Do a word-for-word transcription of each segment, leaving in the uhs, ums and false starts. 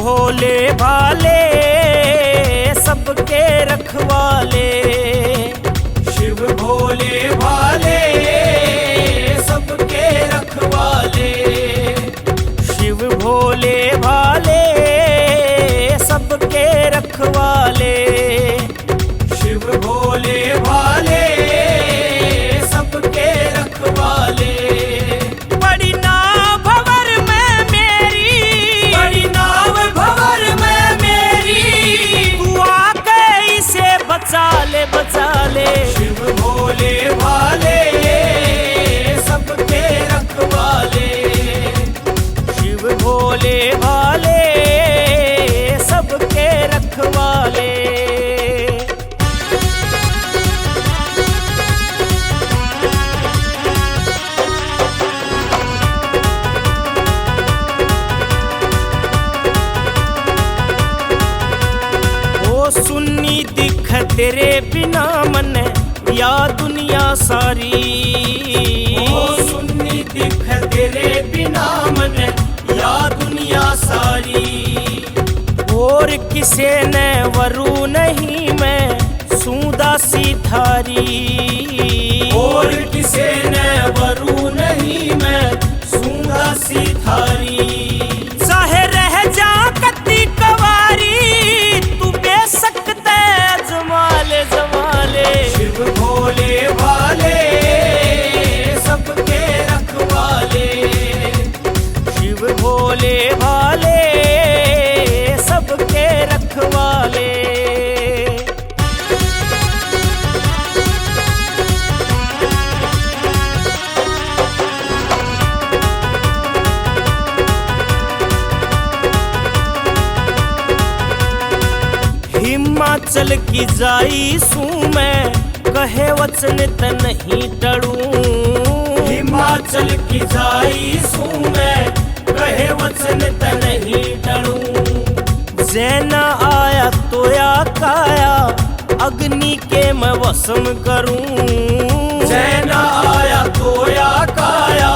भोले भाले सबके रखवाले, शिव भोले भाले सबके रखवाले, शिव भोले भाले सबके रखवाले, शिव भोले भाले सबके रखवाले। बड़ी नाव भंवर में मेरी, बड़ी नाव भंवर में मेरी, तू आके इसे बचा ले, बचा ले। शिव भोले भाले सबके रखवाले, शिव भोले भाले सबके रखवाले। ओ सुन्नी दिख तेरे बिना मन्ने या दुनिया सारी। ओ सुन्नी दिख तेरे बिना मन्ने या दुनिया सारी। और किसे ने वरू नहीं मैं सूं दासी थारी। और किसे ने वरू नहीं मैं सूं दासी थारी। चाहे रह जा कत्ती कवारी, तू बेशक ते जमा ले, जमा ले। शिव भोले भाले सबके रखवाले, शिव भोले भाले सबके रखवाले। हिमाचल की जाई सूं मैं, कहे वचन ते नहीं टलूं। हिमाचल की जाई सूं मैं, कहे वचन ते नहीं टलूं। जै ना आया तो या काया, अग्नि के मैं भस्म करूं। जै ना आया तो या काया,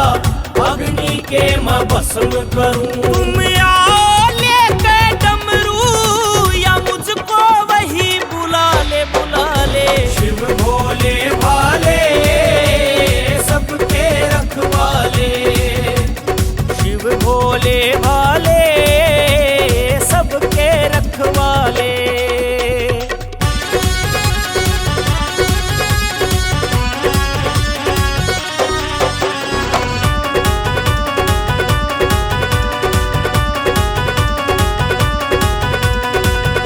अग्नि के मैं भस्म करूं। तुम आओ लेके डमरू, या मुझको वही बुला ले, बुला ले। शिव भोले भाले सबके रखवाले, शिव भोले भाले सबके रखवाले।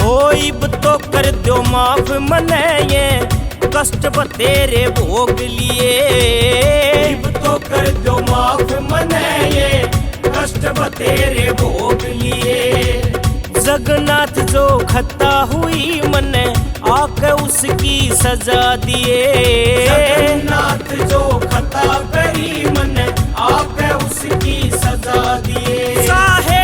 ओ इब तो कर दो माफ मने ये कष्ट बतेरे भोग लिए। इब तो कर दो माफ मने ये कष्ट बतेरे भोग लिए। जगन्नाथ जो खता हुई मने आके उसकी सजा दिए। जगन्नाथ जो खता करी मने आके उसकी सजा दिए। चाहे